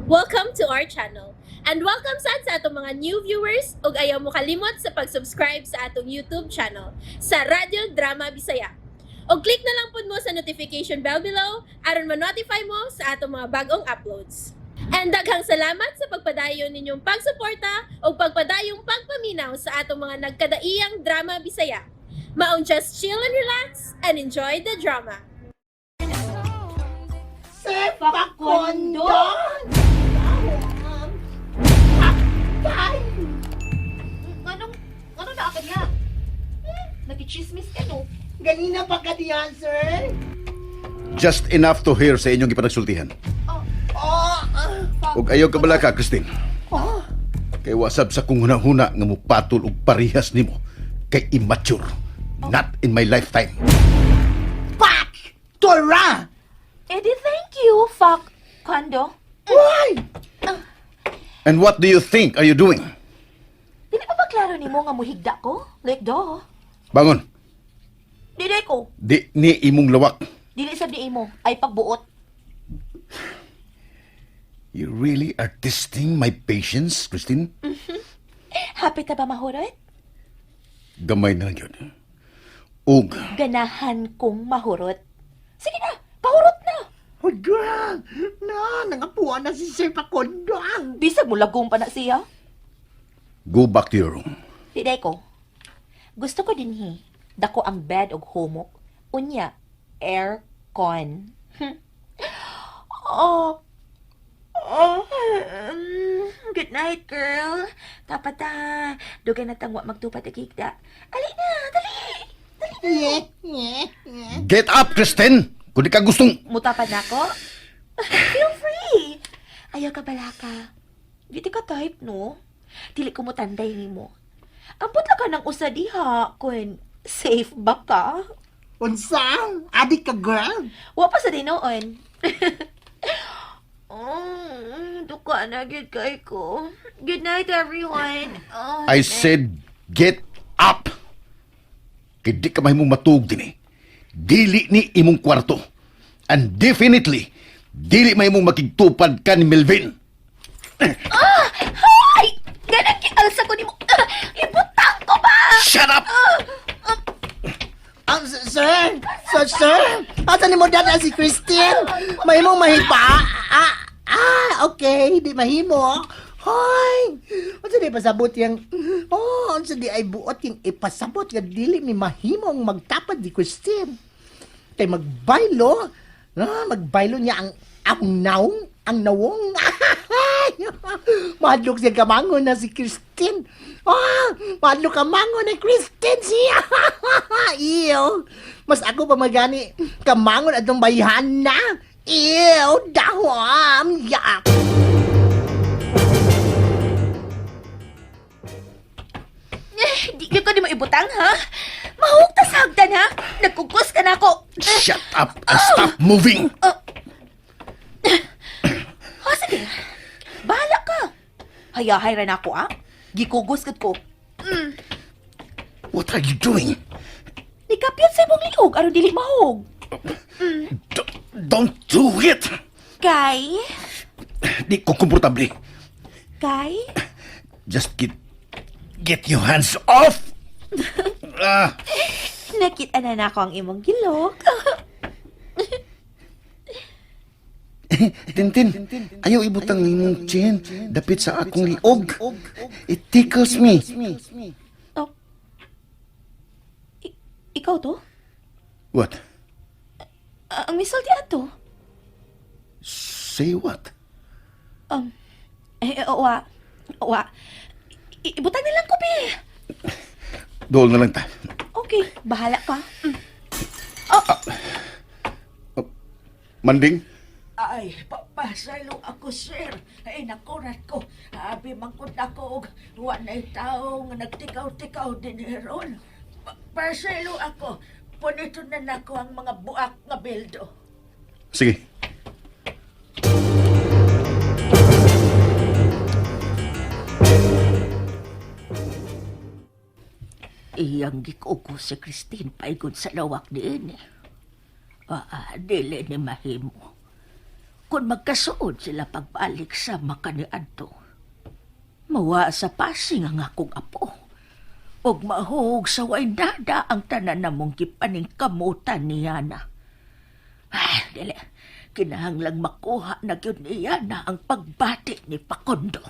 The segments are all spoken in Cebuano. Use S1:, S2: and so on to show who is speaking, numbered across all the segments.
S1: Welcome to our channel. And welcome sad sa atong mga new viewers ug ayaw mo kalimot sa pag-subscribe sa atong YouTube channel sa Radyo Drama Bisaya. Og click na lang pud mo sa notification bell below aron ma-notify mo sa atong mga bagong uploads. And daghang salamat sa pagpadayon ninyong pagsuporta ug pagpadayong pagpaminaw sa atong mga nagkadaiyang drama Bisaya. Maong just chill and relax and enjoy the drama.
S2: Fakondo! Patay!
S3: Anong na agad nga? Nagkichismis ka, no?
S2: Ganina pa ka diyan, sir?
S4: Just enough to hear sa inyong gipanagsultihan.
S2: Oh, ah,
S4: Ug ayaw ka balaka, Christine.
S2: oh.
S4: Kay wasab sa kong hunahuna nga mupatol og parihas nimo kay immature. Not in my lifetime.
S2: Fuck! Tora!
S3: Eddie, thank you, fuck. Kondo.
S2: Why?
S4: And what do you think are you doing?
S3: Dili pa ba klaro nimo nga muhigda ko? Like, do.
S4: Bangon,
S3: Dili ko.
S4: di ni imong lawak.
S3: Dili sab ni imo. Ay pagbuot.
S4: You really are testing my patience, Christine.
S3: Happy ta ba mahurot?
S4: Gamay na lang yun. Ug,
S3: Ganahan kong mahurot. Sige na, pahurot na.
S2: Oh, girl! Na, nangapuan na si Sir Fakondo.
S3: Bisag mo lagom pa na siya.
S4: Go back to your room.
S3: Dili ko. Gusto ko dinhi. Dako ang bed og humok. Unya, aircon. Oh. Oh, good night, girl. Dapat ah, dugay na tangwa magtupat ikigda. Ali na, dali.
S2: Yeah, yeah, yeah.
S4: Get up, Christine! Kung di ka gustong.
S3: Mutapad na ako? Feel free. Ayaw ka balaka. Di ka type, no? Dili ko mo tanday nimo. Ambot lang ka ng usa diha, kun safe ba ka?
S2: Unsa? Adik ka, girl?
S3: Wa pa sa dinoon. Oh, duka na gyud kay ko. Good night, everyone. Oh,
S4: I said, get up! Kay di ka mahimong matuog din eh. Dili ni imong kwarto. And definitely, dili mahimong makigtupad ka ni Melvin.
S3: Ay! Ganang gialsa ko nimo. Ah, ibutang ko ba?
S4: Shut up!
S2: Ah, sir! Sir, sir! Asa ni mo dada si Christine? Mahimong mahipa? Ah, ah, okay. Di mahimo. Hoy! Unsa di pasabot yang... Oh, unsa di ay buot yung ipasabot nga dili mi mahimong magtapad di Christine. Kay magbaylo, ah, magbaylo niya ang naong, ang nawong. Mahadlok siya kamangon na si Christine. Ah, mahadlok kamangon na Christine siya. Iyo. Mas ako pa magani kamangon atong bayhan na. Iyo, dawam, yak.
S3: Eh, di ko di mo ibutang, ha? Mahug ta sa hagdan, ha? Nagkugos ka na ako.
S4: Shut up and stop moving!
S3: Oh, sige. Bahala ka. Hayahay ra na ako, ah. Gikugos gud ko.
S4: What are you doing?
S3: Nikapyat sa imong liog aron dili mahug.
S4: Don't do it!
S3: Kay,
S4: Di ko komportable.
S3: kay,
S4: Just get your hands off! Ah,
S3: nakita na nako ang imong gilok.
S4: Tintin, ayaw ibutang imong chin dapit sa akong liog. It tickles me.
S3: Oh. Ikaw to?
S4: What?
S3: Ah, ang misulti ato.
S4: Say what?
S3: Eh, wa. Wa. Ibutang na lang ko, be.
S4: Dool na lang ta.
S3: Okay, bahala ka.
S4: Manding?
S5: Ay, papasalo ako, sir. Ay, nakurat ko. Abi, mangkot ako og wanay tao nga nagtikaw-tikaw din ron. Pasalo ako. Punito na nako ang mga buak nga bildo.
S4: Sige.
S5: Iyang gikuko si Christine paigod sa lawak diin. Ah, ah, dili ni mahimo. Kung magkasuod sila pagbalik sa makaniadto. Mawa sa pasing ang akong apo. Og mahog sa waindada ang tanan namong gipaning kamutan niya na. Ah, dili. Kinahanglang makuha na gyud niya na ang pagbati ni Facundo.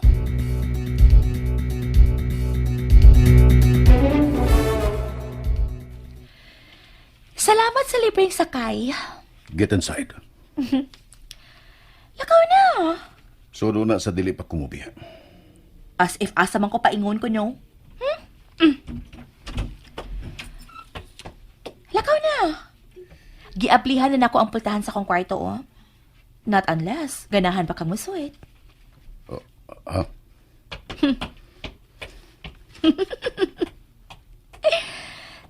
S3: Salamat sa libreng sakay.
S4: Get inside.
S3: Lakaw na.
S4: So doon na sa dili pa kumubiya.
S3: As if asa man ko paingon ko, no? Hmm? Mm. Lakaw na. Giablihan na nako ang pultahan sa kong kwarto, oh. Not unless, ganahan pa kang musuit.
S4: Ha?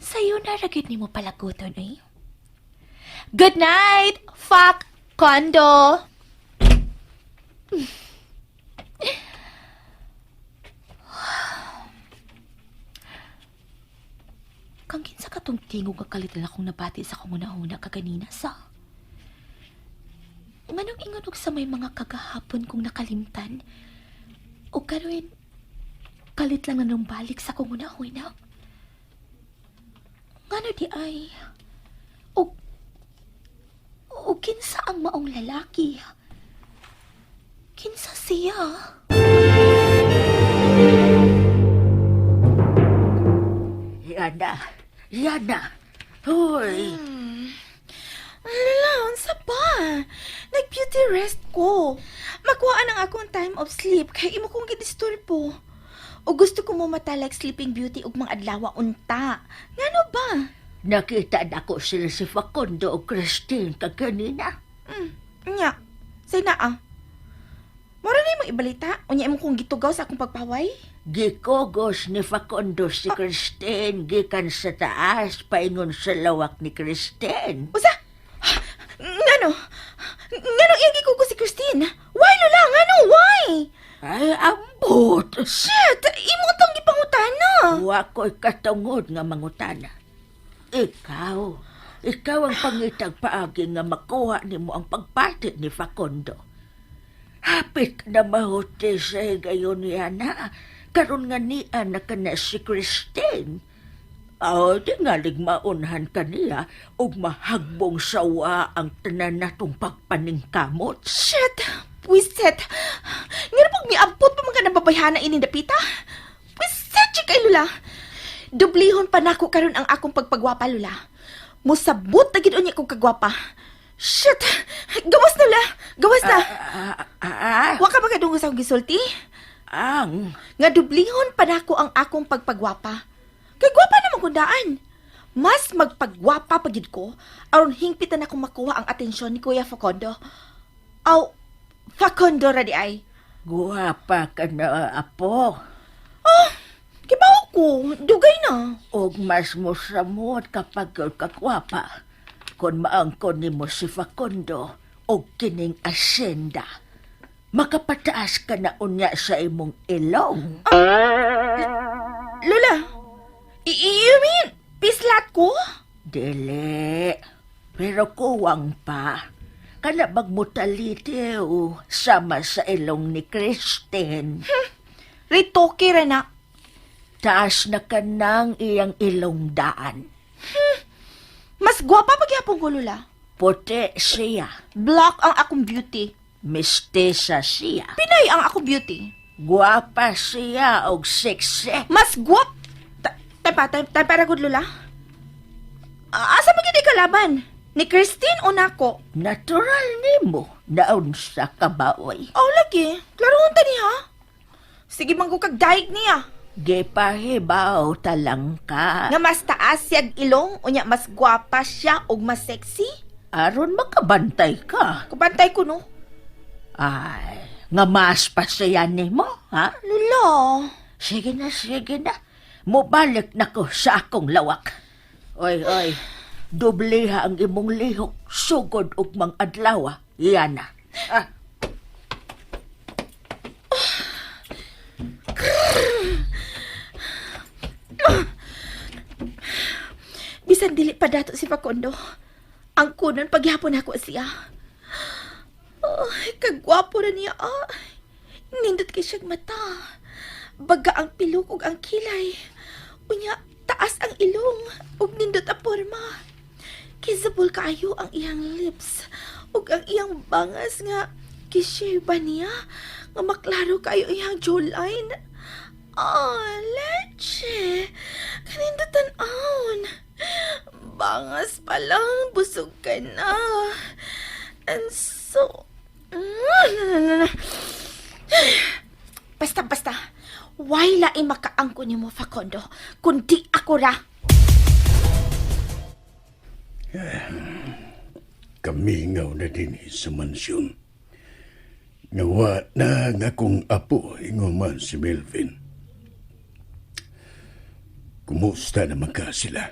S3: Sa'yo na ragid nimo palaguton, eh. Good night, fuck condo. Kang kinsa katong tingog nga kalit na akong nabati sa akong una-una kaganina sa. Nganong inganog sa may mga kagahapon kong nakalimtan? O karon kalit lang na nung balik sa akong una-una. Ngano di ay? O kinsa ang maong lalaki? Kinsa siya?
S5: Yan na. Yan na. Hoy,
S6: Lala, unsa pa? Nag-beauty rest ko. Makuha ang akong time of sleep kay imo kong gidisturbo. O gusto ko mo mata like Sleeping Beauty ug mga adlaw unta. Ngano ba?
S5: Nakita na ko sila si Facundo o Christine kaganina.
S6: Nya, say na ah. Mora na imong ibalita, unya imo kong gitugaw sa akong pagpaway.
S5: Gikogos ni Facundo si Christine gikan sa taas paingon sa lawak ni Christine.
S6: Usa? Ngano? Ngano iyang gikugo si Christine? Why, Lola? Ngano? Why?
S5: Ay, ambot!
S6: Shit! Imo tong gipangutana.
S5: Wa ko'y katungod nga mangutana. Ikaw, ikaw ang pangitag paagi nga makuha nimo ang pagpati ni Facundo. Hapit ka na mahuti sa higayon niya na. Karon nga niya na ka na si Christine. Aw, di nga ligmaunhan ka niya ug mahagbong sawa ang tanan natong pagpaningkamot.
S6: Shit! Pwiset! Nga pag miabot pa mga nababayhana ini dapita? Pwiset siya kay Lula! Dublihon pa nako karon ang akong pagpagwapa, Lula. Musabot na gid unya kong kagwapa. Shit! Gawas na, Lula! Gawas na!
S5: Ah, ah,
S6: Wa ka ba kadungog sa akong gisulti?
S5: ang
S6: Nga dublihon pa nako ang akong pagpagwapa. Kay gwapa naman kung daan. Mas magpagwapa pa gid ko aron hingpitan akong makuha ang atensyon ni Kuya Facundo. Aw, Facundo ra di ay.
S5: Guwapa ka na, apo.
S6: Kibaw ko, dugay na.
S5: Og mas mosamot kapag kakwapa. Kung maangkon nimo si Facundo og kining asyenda, makapataas ka na unya sa imong ilong.
S6: Lola, you mean pislat ko?
S5: Dili. Pero kuwang pa. Kana magmutalitiw sama sa ilong ni Christine.
S6: Retoke ra na.
S5: Taas na ka ng iyang ilong daan.
S6: Mas gwapa pagyapon ko, Lola.
S5: Puti siya.
S6: Black ang akong beauty.
S5: Mistisa siya.
S6: Pinay ang akong beauty.
S5: Guwapa siya og sexy.
S6: Mas guwap... Tay pa, tay, tay para gud, Lola. Asa man gyud kalaban? Ni Christine o nako?
S5: Natural nimo naunsa ka ba oy?
S6: Oh, lagi. Klaro unta niya. Sige man ko kag daig niya.
S5: Gipahibaw talang ka.
S6: Nga mas taas siyag ilong, unya mas gwapa siya og mas sexy.
S5: Aron makabantay ka.
S6: Kabantay ko no.
S5: Ay, nga mas pa siya nimo, ha?
S6: Lola.
S5: Sige na, sige na. Mobalik na ko sa akong lawak. Oy, oy, dubliha ang imong lihok sugod ug mang adlaw. Yan na. Ah,
S6: Bisan dili pa dato si Facundo. Ang kunon paghapon ako siya. Ay, Kagwapo ra niya ah. Nindot kay siyag mata. Baga ang pilok ug ang kilay. Unya, taas ang ilong ug nindot ang porma. Kissable kaayo ang iyang lips ug ang iyang bangas nga kishare ba niya nga maklaro kaayo iyang jawline. Ah, leche. Kanindot tan-awon. Bangas pa lang, busog ka na. And so... Basta, basta. Why lain makaangko ni mo, Facundo, kundi ako ra.
S4: Kamingaw na din sa mansyon. Nga wa na nga akong apo, ingon man si Melvin. Kumusta naman ka sila?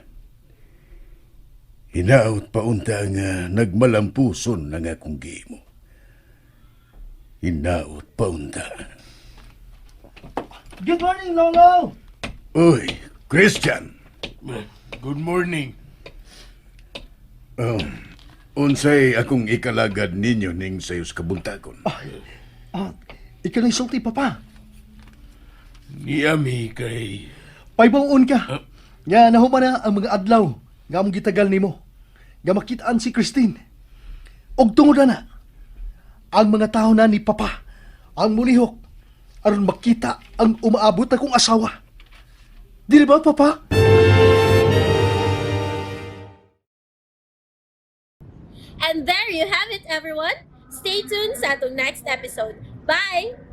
S4: Hinaot pa unta nga nagmalampuson na nga akong gimo. Hinaot pa unta.
S2: Good morning, Lolo!
S4: Uy, Christian!
S7: Good morning.
S4: Unsay akong ikalagad ninyo ning sayos kabuntagon.
S8: Ah, ikaw nang sulti, Papa.
S7: Niami kay
S8: Paybaon ka. Nga nahuman na ang mga adlaw nga among gitagal nimo. Nga makitaan si Christine. Og tungod na ang mga tao na ni Papa ang mulihok aron makita ang umaabot akong asawa. Dili ba, Papa?
S1: And there you have it, everyone. Stay tuned sa atong next episode. Bye!